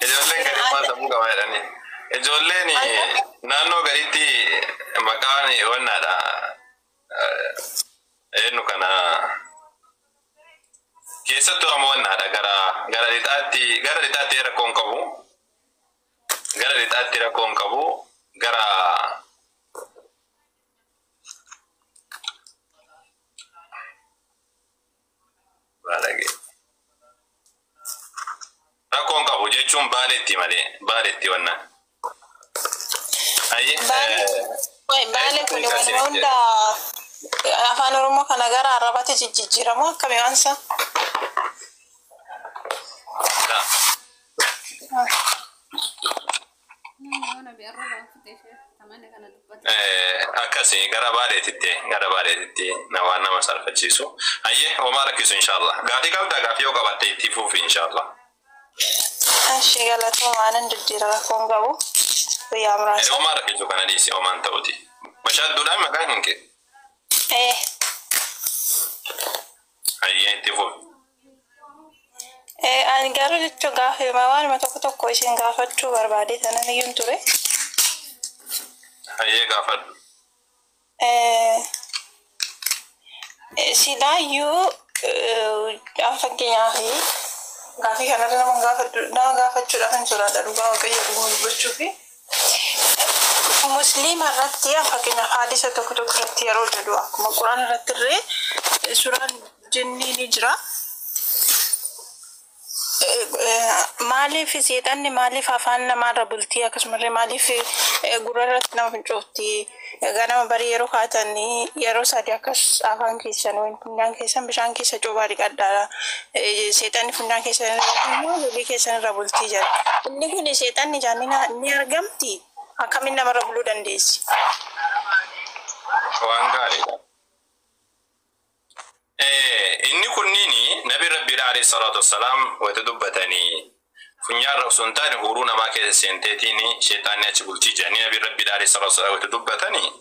Ijoolleen gadi maal sammuu qaba jedhanii. Ijoolleen naannoo gaditti maqaan wannaadha. Eenyu kana keessattuu ammoo wannaadha gara lixaatti rakkoo hin qabu. Gara lixaatti rakkoo hin qabu. Gara Baalagee. Rakkoo hin qabu jechuun Baaleetti malee, Baaleetti wannan. Ayyee. Baale kun waanuma hunda afaan Oromoo kana gara Arrabaatti jijjiiramu akkamii waan isaa? Akkasi gara Baaleetitti waan nama salphachiisu. Ayyee, homaa rakkisu inshallah. Gaafii qabda? Gaafii yoo qabatte itti fuufi inshallah. Ashi, galatooma, anan diddiira, rakkoon qabu. Guyyaa muraasa. Homaa rakkisu, kana dhiisi, homaan ta'uti. Bashaadduudhaan maqaan hin kee. Ee. Ayyee, itti fuufi. Ani garuu jechuun gaafii waanuma tokko tokko isin gaafachuu barbaade sanan iyyuun ture. Ayyee, gaafadhu. Silaayyuu fakkeenyaaf gaafii kanarra nama gaafadhu, nama gaafachuudhaaf hin sodaadha, dhugaa Waaqayyo dhuguma dubbachuu fi Musliima irratti, fakkeenyaaf hadisa tokko tokko irratti yeroo jedhu, akkuma Quraan irratti illee suuraan jinnii ni jira. Maaliif seexanni, maaliif afaan namaarra bultii, akkasumallee maaliif gurra irratti nama fincoofti? Ganama barii yeroo kaatanii yeroo 3 akkas afaan keessan yookiin funyaan keessan bishaan keessa cuubaa dhiqadhaa. Seexanni funyaan keessan irra immoo lolii keessan irra bultii jira. Inni kun seexanni jaannina ni argamti? Akkamiin namarra buluu dandeessi? Waan gaariidha. Inni kunniini Nabi Rabbiidha alayhi salaatu wassalaam wayita dubbatanii, funyaarra osoo hin taane huuruu namaa keessa seenteetiin sheexaanni achi bultii jedhanii Nabi Rabbiidha alayhi salaatu wassalaam wayita dubbatanii,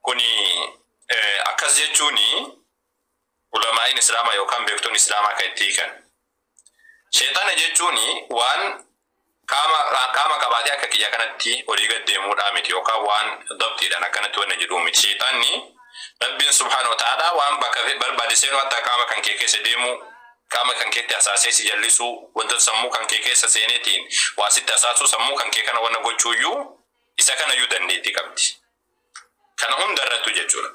kuni akkas jechuuni ulamaa'iin Islaamaa yookaan beektonni Islaamaa kan itti hiikan. Sheexaana jechuuni waan qaama qabaatee akka kiyya kanatti olii gad deemuudhaa miti, yookaan waan dabtiidhaan akkanatti wanna jedhuu miti. Sheexaanni Rabbiin subhaanahu wa ta'ala waan bakka barbaade seenu, hatta qaama kan kee keessa deemuu, qaama kan keetti hasaasee si jallisuu, wantoota sammuu kan kee keessa seeneetiin waa sitti hasaasuu, sammuu kan kee kana wanna gochuuyyuu, isa kanayyuu dandeettii qabdi. Kana hunda irrattu jechuudha.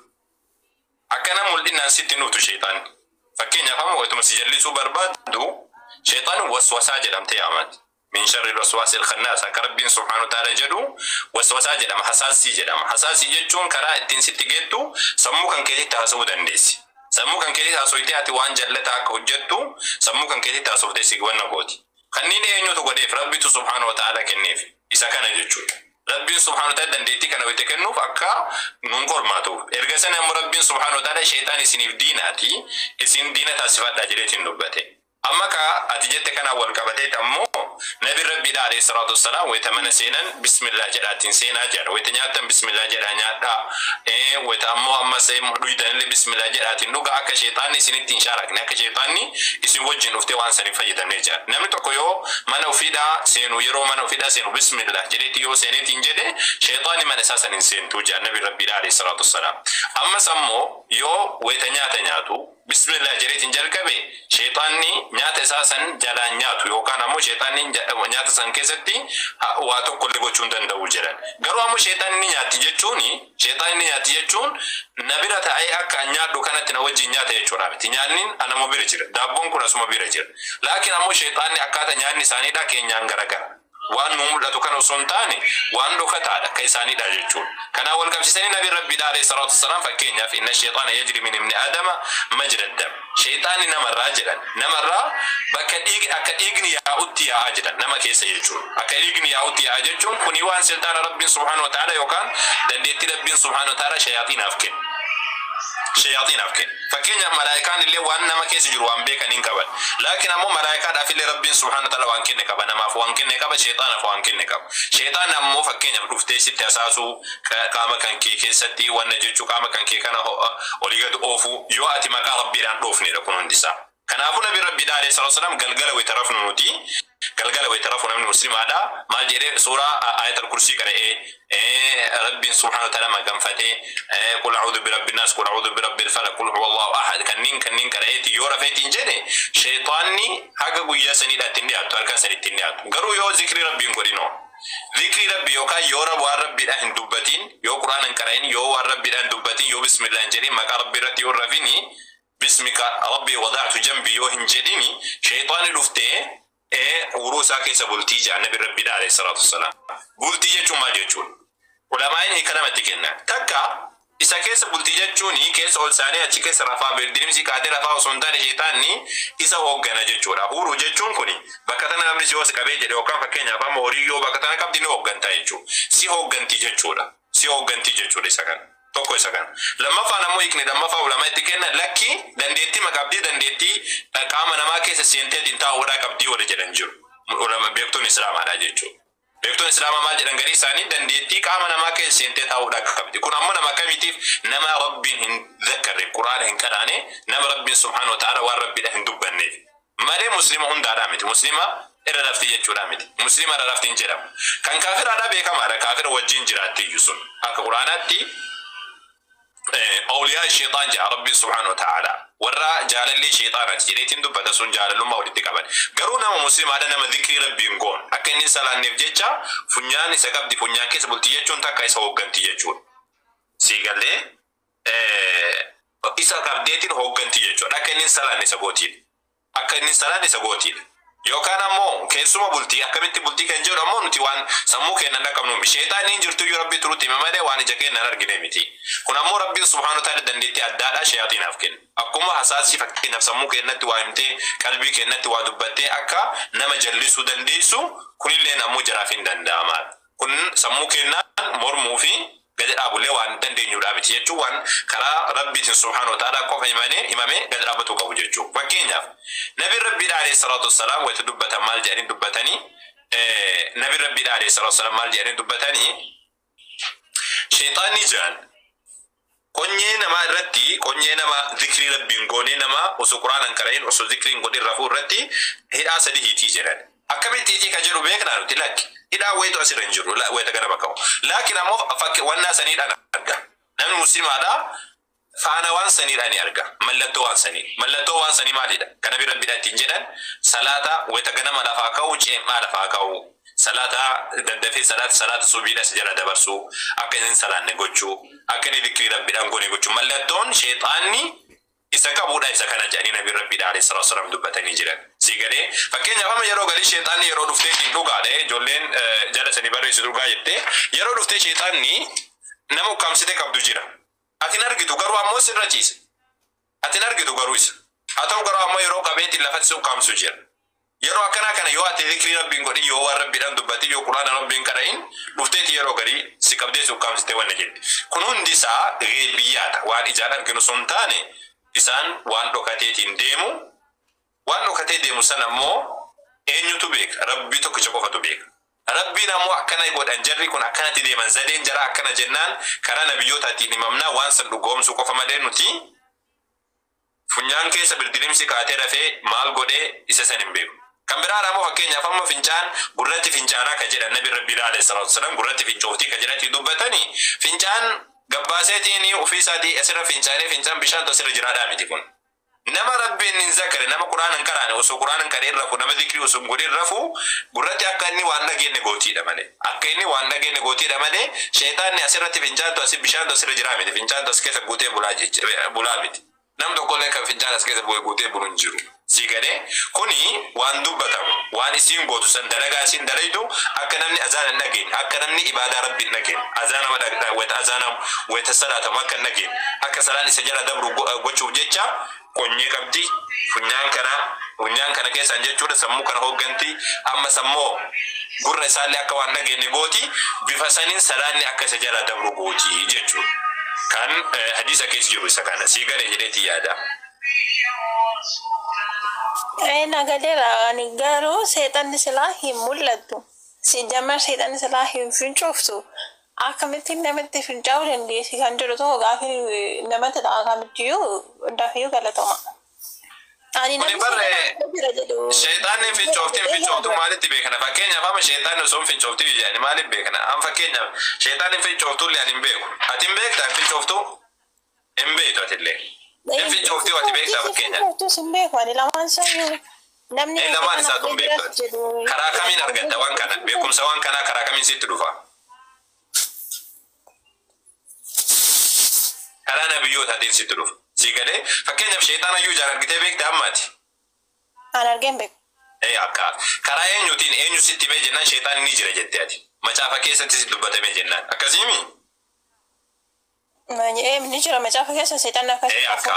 Akkana mul'inaan sitti dhuftu sheexaanni. Fakkeenyaaf amma wayituma si jallisuu barbaaddu sheexaan waswasaa jedhamtee yaamati. Min sharri waswaasil khannaas akka Rabbiin subhaanahu wa ta'ala jedhu, waswasaa jedhama, hasaasii jedhama. Hasaasii jechuun karaa ittiin sitti geettu sammuu kan keetitti haasa'uu dandeessi. Sammuu kan keetitti haasoftee ati waan jallataa akka hojjettu sammuu kan keetitti haasoftee si wanna gooti. Kanneen eenyutu godheef? Rabbitu subhaanahu wa ta'ala kenneef. Isa kana jechuudha. Rabbiin subhaanahu wa ta'ala dandeettii kana wayita kennuuf akka nuun qormaatuuf. Erga sana immoo Rabbiin subhaanahu wa ta'ala "Sheexaan isiniif diinaati, isin diina taasifadhaa" jedheetiin dubbate. Amma ka ati jette kanaan wal qabatee ammoo Nabi Rabbiidha alayhi salaatu wassalaam wayita mana seenan "Bismillah" jedhaatiin seenaa jedha. Wayita nyaattan "Bismillah" jedhaa nyaadhaa. Wayita ammoo ammas dhuydan illee "Bismillah" jedhaatiin dhuga, akka sheexaanni isinitti hin shaarakne, akka sheexaanni isin wajjin dhuftee waan saniif fayyadamnee jira. Namni tokko yoo mana ofiidhaa seenu, yeroo mana ofiidhaa seenu "Bismillah" jedheeti yoo seeneetiin jedhe, sheexaanni mana isaa san hin seentuu jedha Nabi Rabbiidha alayhi salaatu wassalaam. Ammas ammoo yoo wayita nyaata nyaatu "Bismillah" jedheetiin jalqabe, sheexaanni nyaata isaa san jalaan nyaatu, yookaan ammoo sheexaanni nyaata san keessatti waa tokko illee gochuu hin danda'u jedhan. Garuu ammoo sheexaanni ni nyaatti jechuun, sheexaanni ni nyaatti jechuun na bira taa'ee akka an nyaadhu kanatti na wajjin nyaata jechuudha miti. Nyaanni anuma bira jira. Daabboon kun asuma bira jira. Laakiin ammoo sheexaanni akkaataa nyaanni isaaniidha keenyaan garagara. Waan nu mul'atu kana osoo hin taane waan dhokataadha akka isaaniidha jechuudha. Kanaan wal qabsiisanii Nabi Rabbiidha alayhi salaatu wassalaam fakkeenyaaf "Inna sheexaana yajri min ibni aadama majra dam." Sheexaanni namarraa jedhan, namarraa bakka dhiigni, akka dhiigni yaa'utti yaa'aa jedhan nama keessa jechuudha. Akka dhiigni yaa'utti yaa'a jechuun kuni waan silxaana Rabbiin subhaanahu wa ta'ala yookaan dandeettii Rabbiin subhaanahu wa ta'ala shayaatiinaaf kennu. Shayaatiinaaf kennu. Fakkeenyaaf malaayikaan illee waan nama keessa jiru waan beekan hin qaban. Laakiin ammoo malaayikaadhaaf illee Rabbiin subhaanahu wa ta'ala waan kenne qaba. Namaaf waan kenne qaba, sheexaanaaf waan kenne qaba. Sheexaan ammoo fakkeenyaaf dhuftee sitti hasaasuu, qaama kan kee keessatti wanna jechuu, qaama kan kee kana olii gad oofuu, yoo ati maqaa Rabbiidhaan dhoofnedha kun hundisaa. Kanaafuu Nabi Rabbiidha alayhi salaatu wassalaam galgala wayita rafnu nuti Galgala wayita rafu namni muslimaadha maal jedhee suuraa Ayatul Kursii qara'ee, Rabbiin subhaanahu wa ta'ala maganfatee, qul a'uudhu birabbi naas, qul a'uudhu birabbil falaq, qul huwa Allahu ahad, kanneen qara'eeti yoo rafeetiin jedhe, sheexaanni haga guyyaa saniidha ittiin dhiyaattu, halkan sanitti hin dhiyaattu. Garuu yoo zikrii Rabbiin godhinoo, zikrii Rabbi yookaan yoo waan Rabbiidhaan hin dubbatin, yoo Qur'aana hin qara'in, yoo waan Rabbiidhaan hin dubbatin, yoo bismillah hin jedhin, maqaa Rabbii irratti yoo rafini, bismika Rabbii wada'tu jambi yoo hin jedhini, sheexaanni dhuftee uruu isaa keessa bultii jedha Nabi Rabbiidha alayhi salaatu wassalaam. Bultii jechuun maal jechuudha? Ulamaa'in hiika namatti kenna. Takka isa keessa bultii jechuun keessa ol isaanii achi keessa rafaa birdilmsii kaatee rafaa osoo hin taane, sheexaanni isa hooggana jechuudha. Huruu jechuun kuni bakka tana namni si hoos qabee jedhe yookaan fakkeenyaaf amma horii yoo bakka tana qabdi ni hooggantaa jechuudha. Si hooggantii jechuudha. Si hooggantii jechuudha isa kana. Tokko isa kana. Lammaffaan ammoo hiikni lammaffaa ulamaa itti kenna, lakki dandeettii maqabdii, dandeettii qaama namaa keessa seenteetiin taa'uudhaa qabdii warri jedhan jiru. Ulama beektoon Islaamaadha jechuudha. Beektoon Islaamaa maal jedhan? Garii isaanii dandeettii qaama namaa keessa seentee taa'uudhaa qabdi. Kun ammoo nama akkamiitiif? Nama Rabbiin hin zakkarre, Quraana hin qaraane, nama Rabbiin subhaanahu wa ta'ala waan Rabbiidha hin dubbanneef. Malee Muslima hundaadhaa miti. Muslima irra lafti jechuudha miti. Muslima irra lafti hin jedhamu. Kan kaafiraadhaa beekamaadha. Kaafira wajjin jiraatti iyyuu sun. Akka Quraanaatti awliyaa sheexaan jedha Rabbiin subhaanahu wa ta'ala. Warra jaalallee sheexaanaati jedheetiin dubbata, sun jaalalummaa walitti qaban. Garuu nama muslimaadha, nama zikrii Rabbiin goon, akka inni salaanneef jecha funyaan isa qabdi, funyaan keessa bulti jechuun takka isa hoogganti jechuudha. Siigallee isa qabdeetiin hoogganti jechuudha. Akka inni salaanne isa gootiidha. Akka inni salaanne isa gootiidha. Yookaan ammoo keessuma bultii, akkamitti bultii kan jedhu ammoo nuti waan sammuu keennan dhaqqabnu miti. Sheexaanni hin jirtu iyyuu Rabbi turutti hime malee waan ija keennan argine miti. Kun ammoo Rabbiin subhaanahu wa ta'ala dandeettii addaadhaa shayaatiinaaf kenna. Akkuma hasaasii fakkeenyaaf sammuu keenyatti waa himtee, qalbii keenyatti waa dubbattee akka nama jallisuu dandeessu, kunillee ammoo jaraaf hin danda'ama. Kun sammuu keenyaan mormuu fi gadi dhaabullee waan dandeenyudha miti jechuun, waan karaa Rabbiitiin subhaanahu wa ta'ala qofa himamee gadi dhaabbatu qabu jechuudha. Fakkeenyaaf Nabi Rabbiidha alayhi salaatu wassalaam wayita dubbatan maal jedhanii dubbatanii? Nabi Rabbiidha alayhi salaatu wassalaam maal jedhanii dubbatanii? Sheexaanni jedhan qonyee namaa irratti, qonyee nama zikrii Rabbiin goonee, nama osoo Quraana hin qara'in, osoo zikriin godhin rafuu irratti hidhaa sadi hiitii jedhan. Akkamitti hiitii kan jedhu beeknaa nuti? Lakki, hidhaa wayitu asirra hin jiru wayita gara ka'u. Laakiin ammoo wannaa saniidhaan arga. Namni muslimaadha faana waan saniidhaan ni arga. Mallattoo waan sanii. Mallattoo waan sanii maalidha? Kan Nabi Rabbiidha ittiin jedhan, salaata wayita ganama lafaa ka'u, ceemaa lafaa ka'u. Salaata daddafee salaata subiidha isa jala dabarsuu, akka inni salaanne gochuu, akka inni zikrii Rabbiidhaan goone gochuu. Mallattoon sheexaanni isa qabuudha isa kana jedhanii Nabi Rabbiidha alayhi salaatu wasalaam dubbatanii jiran. Si galee? Fakkeenyaaf amma yeroo galii sheexaanni yeroo dhuftee ittiin dhugaadha, ijoolleen jala sanii barreessu dhugaa jettee, yeroo dhuftee sheexaanni nama ukkaamsitee qabdu jira. Ati hin argitu, garuu ammoo sirra ciise. Ati hin argitu garuu isa. Haa ta'u garuu ammoo yeroo qabeetiin lafatti si ukkaamsu jira. Yeroo akkanaa kana yoo ati zikrii Rabbiin godhin, yoo waan Rabbiidhaan dubbatin, yoo Quraana Rabbiin qara'in, dhufteeti yeroo garii si qabdee si ukkaamsitee wanna jetti. Kun hundi isaa geebiyyaadha. Waan ijaan arginu sun hin taane, isaan waan dhokateetiin deemu. Waan dhokatee deemu sana ammoo eenyutu beeka? Rabbii tokkicha qofatu beeka. Rabbiin ammoo akkana godhan, jarri kun akkanatti deeman, zadeen jara akkana jennaan karaa nabiyyootaatiin himamnaa waan san dhugoomsuu qofa malee, nuti funyaan keessa birdilimsi kaatee rafee maal godhee isa san hin beeku. Kan biraa ammoo fakkeenyaaf amma fincaan gurratti fincaanaa ka jedhan, Nabi Rabbii alayhi salaatu wassalaam gurratti fincooftii ka jedhanii dubbatanii, fincaan gabbaaseetiin ofii isaatii asirra fincaanee fincaan bishaan asirra jiraadhaa miti kun. Nama Rabbiin hin zakare, nama Quraana hin qaraane, osoo Quraana hin qareen rafu, nama zikrii osoo hin godhin rafu, gurratti akka inni waan dhageenye gootiidha malee. Akka inni waan dhageenye gootiidha malee, sheexaanni asirratti fincaantu asii bishaantu asirra jiraa miti. Fincaantu as keessa guutee bulaa miti. Nam tokkollee kan fincaan as keessa guutee bulu hin jiru. Si galee? Kuni waan dubbatamu, waan isiin gootu san, dalagaa isiin dalaydu, akka namni azaana hin dhageenye, akka namni ibaadaa Rabbi hin dhageenye, azaana wayita azaanamu, wayita salaatamu akka hin dhageenye, akka salaan isa jala dabru gochuuf jecha qonyee qabdi funyaan kana keessaan jechuudha. Sammuu kana hoogganti, amma sammoo gurra isaallee akka waan dhageenye gooti, bifa saniin salaanni akka isa jala dabru gooti jechuudha. Kan hadiisa keessa jiru isa kana. Sii galee jedheeti yaada. Nagaleera. Ani garuu seexanni silaa hin mul'attu. Si jamar seexanni silaa hin fincooftu. Akkamittiin namatti fincaa'uu dandeessi kan jedhu tokko gaafii namatti ta'a kamittiyyuu, hundaafiyyu galatoma. Ani Kuni namni barree seexana jira jedhu. Sheexaanni fincooftiin fincooftu maalitti beekna? Fakkeenyaaf amma sheexaanni osoo hin fincooftuu jedhani maaliif beekna? Amma fakkeenyaaf sheexaanni fincooftuu illee ani hin beeku. Ati hin beektaa hin fincooftuu? Hin beektu ati illee. Hin fincooftuu ati beektaa fakkeenyaaf? Fincooftuus hin beeku ani lamaan isayyuu. Namni Ee, lamaan isaatu hin beektu ati. Karaa kamiin argatta waan kana? Beekumsa waan kanaa karaa kamiin sitti dhufa? Karaa nabiyyootaatiin sitti dhufa. Sii galee fakkeenyaaf sheexaana iyyuu ijaan argitee beektaa ammaati? An argee hin beeku. Ee, akka karaa eenyutiin eenyu sitti himee jennaan sheexaanni ni jira jettee ati. Macaafa keessatti si dubbatamee jennaan. Akkasiimi? Ee, ni jira macaafa keessa seexanni akkas. Ee, akka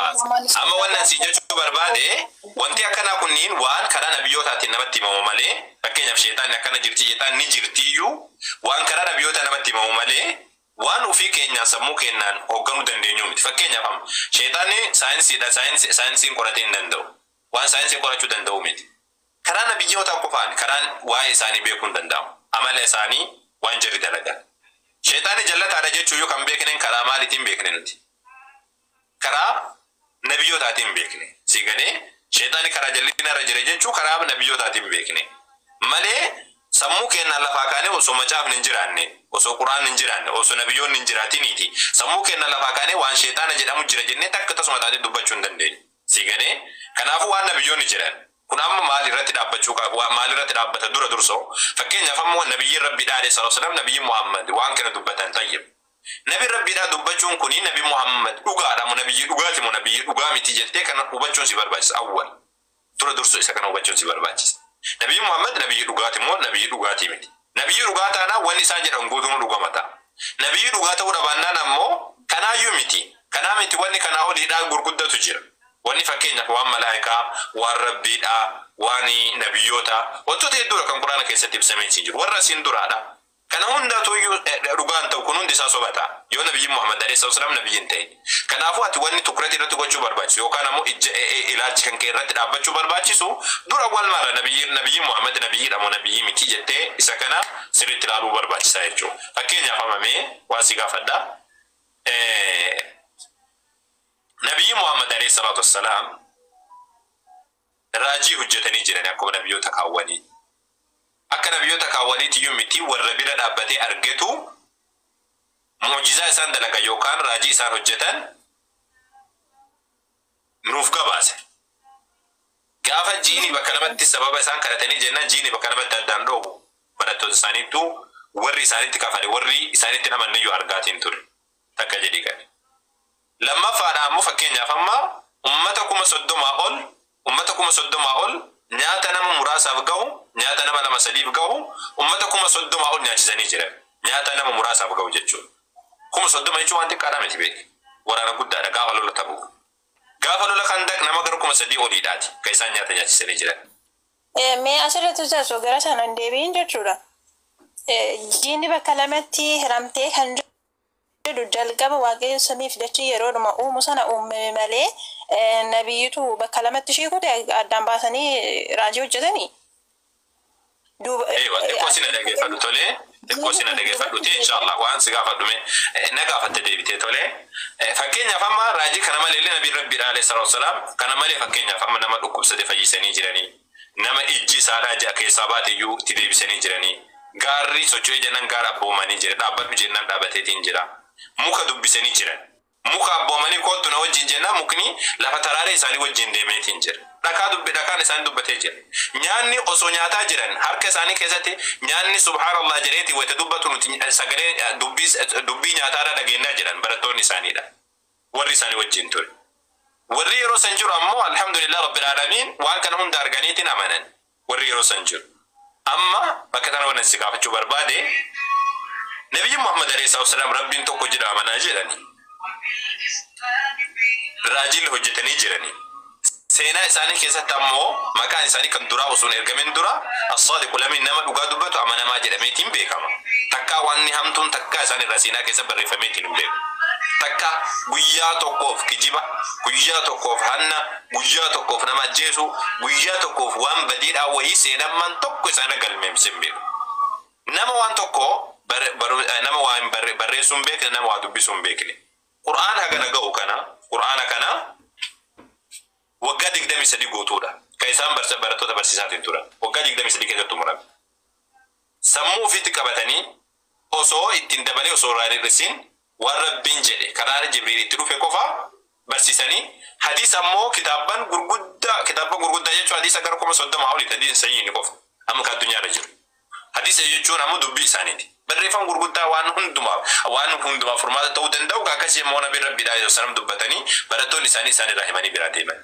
amma wannan si jechuu barbaade, wanti akkanaa kunniin waan karaa nabiyyootaatiin namatti himamu malee, fakkeenyaaf sheexaanni akkana jirti, sheexaanni ni jirtiyyuu, waan karaa nabiyyoota namatti himamu malee waan ofii keenyaan sammuu keenyaan hoogganuu dandeenyu miti. Fakkeenyaaf amma sheexaanni saayinsiidha, saayinsiin qoratee hin danda'u. Waan saayinsiin qorachuu danda'u miti. Karaa nabiyyootaa qofaan karaan waa'ee isaanii beekuu hin danda'amu. Amala isaanii, waan jarri dalagan. Sheexaanni jallataadha jechuu yoo kan beekneen karaa maaliitiin beekne nuti? Karaa nabiyyootaatiin beekne. Si galee, sheexaanni karaa jallinarra jira jechuu karaa nabiyyootaatiin beekne. Malee sammuu keenyaan lafaa kaanee, osoo macaafni hin jiraanne, osoo quraanni hin jiraanne, osoo nabiyyoonni hin jiraatiniiti. Sammuu keenyaan lafaa kaanee waan sheexaana jedhamu jira jennee takka tasuma taatee dubbachuu hin dandeenyu. Si galee, kanaafuu waan nabiyyoonni jedhan. Kun amma maal irratti dhaabbachuu qaba? Maal irratti dhaabbata dura dursoo? Fakkeenyaaf amma nabiyyiin Rabbiidhaa alayhi salaatu wasalaam, nabiyyi Muhammad waan kana dubbatan tayyib. Nabi Rabbiidhaa dubbachuun kuni nabi Muhammad dhugaadha moo nabiyyi dhugaati moo nabiyyi dhugaa miti jettee kana hubachuun si barbaachisa awwal. Dura dursoo isa kana hubachuun si barbaachisa. Nabiyyi Muhammad nabiyyi dhugaati moo nabiyyi dhugaatii miti? Nabiyyi dhugaa taanaan wanni isaan jedhan guutuun dhugama ta'a. Nabiyyi dhugaa ta'uu dhabaannaan ammoo kanaayyuu miti. Kanaa miti, wanni kanaa oliidhaa gurguddatu jira. Wanni fakkeenyaaf waan malaayikaa, waan rabbiidhaa, waan nabiyyoota, wantoota hedduudha kan quraana keessatti ibsamee jiru. Warra asiin duraadha. Kana hundaatu iyyuu dhugaan ta'u kun hundi isaa soba ta'a. Yoo nabiyyiin Muhammad alayhi salaam nabiyyi hin ta'in. Kanaafuu ati wanni tukureetii irratti gochuu barbaachisu yookaan ammoo ija ilaalchi kan kee irratti dhaabbachuu barbaachisu dura wal mara nabiyyiin Muhammad nabiyyiidha moo nabiyyi miti jettee isa kana sirriitti ilaaluu barbaachisaa jechuudha. Fakkeenyaaf amamee waa si gaafadha. Nabiyyi Muhammad alayhi salaatu wassalaam raajii hojjetanii jiran akkuma nabiyyoota kaawwanii. Akka nabiyyoota kaawwaniiti iyyuu miti, warra bira dhaabbatee argetu mu'jizaa isaan dalagan yookaan raajii isaan hojjetan nuuf gabaase. Gaafa jiini bakka lamatti sababa isaan kadhatanii jennaan jiini bakka lamatti addaan dhoobu barattoota isaaniittu, warri isaanitti kafale, warri isaanitti namanne iyyuu argaatiin ture. Takka jedhii qabe. Lammaffaadha ammoo fakkeenyaaf amma ummata 30,000 ol, ummata 30,000 ol, nyaata nama muraasaaf gahu, nyaata nama lama sadiif gahu, ummata 30,000 ol nyaachisanii jiran. Nyaata nama muraasaaf gahu jechuudha. 30,000 jechuun waan xiqqaadhaa miti, beeki. Waraana guddaadha gaafa lola ta'u. Gaafa lola kan nama gara 3,000 oliidhaati kan isaan nyaata nyaachisanii jiran. Mee asirratti osoo gara sanaan deebiin jechuudha. Jiinni bakka lamatti hiramtee kan jedhu jalqaba Waaqayyo samiif dachii yeroodhuma uumu sana uumame malee nabiyyitu bakka lamatti ishee kute addaan baasanii raajii hojjetanii. Duuba Eewa, xiqqoo si na dhageeffadhu tolee, xiqqoo si na dhageeffadhuti inshallah waan si gaafadhume na gaafatte deebitee tolee. Fakkeenyaaf amma raajii kana malee illee nabiin Rabbiidha alayhi salaatu wasalaam kana malee fakkeenyaaf amma nama dhukkubsate fayyisanii jiranii, nama ijji isaadhaa ja'a keessaa baate iyyuu itti deebisanii jiranii, gaarri socho'ee jennaan gaara abboomanii jira, dhaabbadhu jennaan dhaabateetiin jira, muka dubbisanii jiran. Muka abboomanii kootu na wajjin jennaan mukni lafa taraaree isaanii wajjin deemeetiin jira. Dhakaa dubbe, dhakaan isaanii dubbatee jira. Nyaanni osoo nyaataa jiran harka isaanii keessatti nyaanni subhaanallah jedheeti wayita dubbatu nuti sagalee dubbii nyaataarra dhageenyaa jedhan barattoonni isaaniidha. Warri isaanii wajjin ture. Warri yeroo san jiru ammoo alhamdulillah rabbil aalamiin waan kana hunda arganiitiin amanan. Warri yeroo san jiru. Amma bakka tana wannan si gaafachuu barbaade, Nabiyyi Muhammad alayhi salaatu wasalaam Rabbiin tokko jedha amanaa jedhani. Raajiin hojjetanii jirani. Seenaa isaanii keessatti ammoo maqaan isaanii kan duraa osoo hin ergamin dura as-saadiqu lamin, nama dhugaa dubbatu, amanamaa jedhameetiin beekama. Takkaa wanni hamtuun takkaa isaan irraa seenaa keessa barreeffameetiin hin beeku. Takka guyyaa tokkoof kijiba, guyyaa tokkoof hanna, guyyaa tokkoof nama ajjeesu, guyyaa tokkoof waan badiidhaa wayii seenamman tokko isaan galmeemse hin beeku. Nama waan tokko nama waan barreessuu hin beekne, nama waa dubbisuu hin beekne. Qur'aan hagana ga'u kana, Qur'aana kana Waggaa 23 guutuudha. Kan isaan barattoota barsiisaatiin turan. Waggaa 23 keessatti xumurame. Sammuu ofiitti qabatanii osoo ittiin dabalee osoo irraa hir'isiin waan Rabbiin jedhe karaa Jibriil itti dhufe qofa barsiisanii, hadiisa ammoo kitaabban gurguddaa, kitaabban gurguddaa jechuun hadiisa gara 30,000 oliiti, hadiisa sahiihni qofa amma kan addunyaarra jiru. Hadiisa jechuun ammoo dubbii isaaniiti. Barreeffama gurguddaa waan hundumaaf furmaata ta'uu danda'u kan akkasii immoo nabiin Rabbiidhaa yeroo sanam dubbatanii barattoonni isaanii isaan irraa himanii biraa deeman.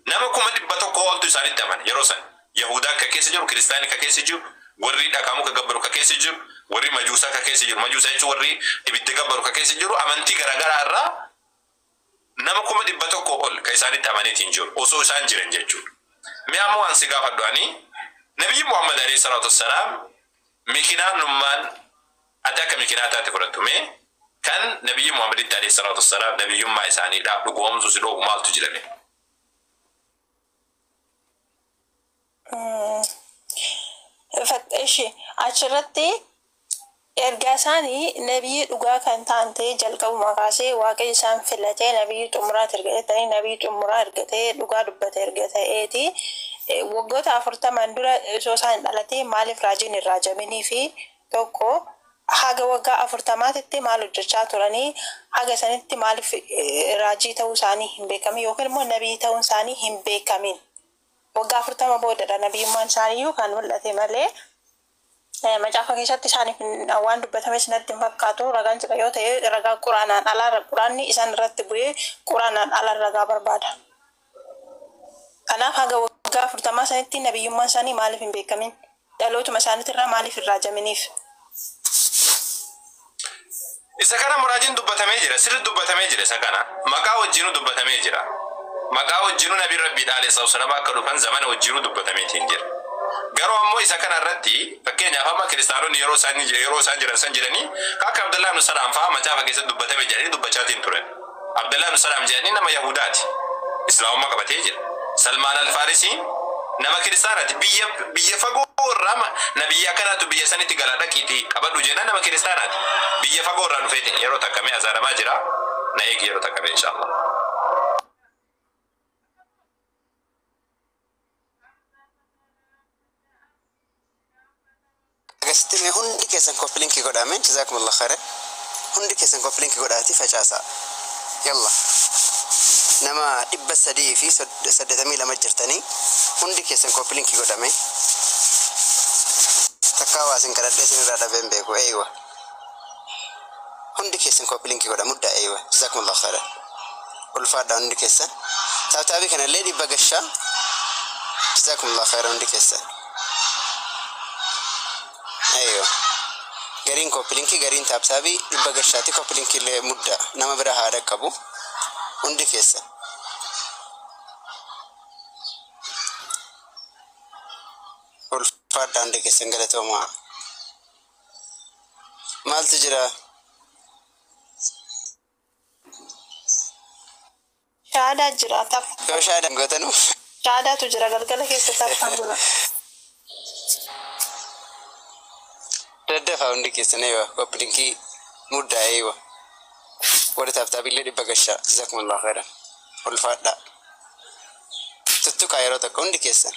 Nama 100,000 oltu isaanitti amane yeroo san. Yahudaa akka keessa jiru, Kiristaanii akka keessa jiru, warri dhakaa muka gabbaru akka keessa jiru, warri majuusaa akka keessa jiru. Majuusaa jechuun warri ibidda gabbaru akka keessa jiru, amantii garaagaraa irraa nama 100,000 ol kan isaanitti amaneetiin jiru osoo isaan jiran jechuudha. Mee ammoo waan si gaafadhu, ani Nabiyyi Muhammad alayhi salaatu wassalaam mikinaan ati akka mikinaa taate fudhattu, mee kan Nabiyyi Muhammaditti alayhi salaatu wassalaam nabiyyummaa isaaniidhaaf dhugoomsu si dhoowwu maaltu jedhame? Ishi achirratti ergaa isaanii nabiyyi dhugaa kan ta'an ta'ee jalqabuma kaasee Waaqayyo isaan filatee nabiyyi xumuraati erga ta'anii, nabiyyi xumuraa erga ta'ee, dhugaa dubbate erga ta'eeti, waggoota 40n dura osoo isaan dhalatee maaliif raajiin hin raajaminii fi tokko haga waggaa 40tti maal hojjechaa turanii, haga sanitti maaliif raajii ta'uu isaanii hin beekamin yookiin immoo nabiyyi ta'uun isaanii hin beekamin? Waggaa 40 boodadha nabiyyummaan isaaniiyyuu kan mul'ate malee macaafa keessatti isaaniif waan dubbatame natti hin fakkaatu. Ragaan jira yoo ta'e ragaa quraanaan alaa, quraanni isaan irratti bu'ee quraanaan alaa ragaa barbaada. Kanaaf haga waggaa 40 sanitti nabiyyummaan isaanii maaliif hin beekamin? Dhalootuma isaaniitirraa maaliif hin raajaminiif? Isa kana muraajiin dubbatamee jira. Sirri dubbatamee jira isa kana. Maqaa wajjinuu dubbatamee jira. Maqaa wajjinuu nabiin Rabbiidha alayhi salaatu akka dhufan zamana wajjinuu dubbatameetiin jira. Garuu ammoo isa kana irratti, fakkeenyaaf, amma kiristaanonni yeroo isaan jiran san jedhanii akka Abdullah ibn Salaam fa'aa macaafa keessatti dubbatame jedhanii dubbachaatiin turan. Abdullah ibn Salaam jedhanii nama Yahudaati. Islaamummaa qabatee jira. Salmaan Alfaarisiin nama kiristaanaati. Biyya fagoo irraa nabiyya akkanaatu biyya sanitti gala, dhaqiitii qabadhu jennaan nama kiristaanaati. Biyya fagoo irraa dhufeetiin yeroo takka mee azaaramaa jira. Na eegi yeroo takka mee inshaallah. Akkasitti mee hundi keessan copy link godhame. Jazakumullah khairan. Hundi keessan copy link godhaati facaasaa. Yalla. Nama 382 jirtanii, hundi keessan copy link godhame. Takkaa waa isin kadhadhee isin irraa dhabeen beeku. Eeywa. Hundi keessan copy link godha muddaa, eeywa. Jazakumullah khairan. Ulfaadhaa hundi keessan. Tap tapii kanallee 100 gashaa. Jazakumullah khairan hundi keessan. Eeywa. Gariin copy link, gariin tap tapii 100 gashaati, copy link illee muddaa nama bira haa dhaqqabu hundi keessan. Ulfaadhaa hundi keessan, galatoomaa. Maaltu jira? Shaadaa jira tapha. Yoo shaadaan gootanu. Shaadaatu jira, galgala keessa taphaan jira. Daddafaa hundi keessan, eeywa, copy link muddaa, eeywa. Warri tap tapii illee 100 gashaa. Jazakumullah khairan. Ulfaadhaa. Tuttuqaa yeroo tokko hundi keessan.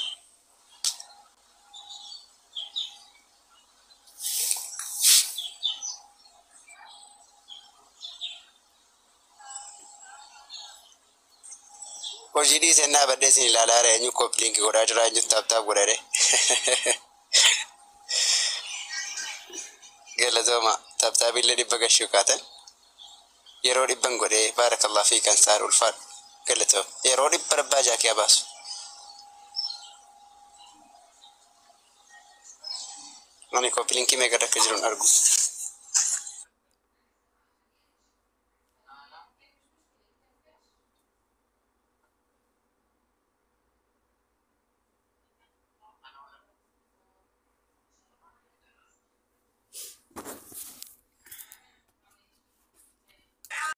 Hojii dhiiseen dhaabadhee isin ilaalaa jira, eenyu copy link godhaa jira, eenyu tap tap godhare. Galatooma, tap tapii illee 100 gashuu kaatan. Yeroo 100n godhee, baarakallah fi kan saar, ulfaadhu, galatooma. Yeroo 100 rabbaa jaakee baasu. Ani copy link meeqa akka jiru hin argu.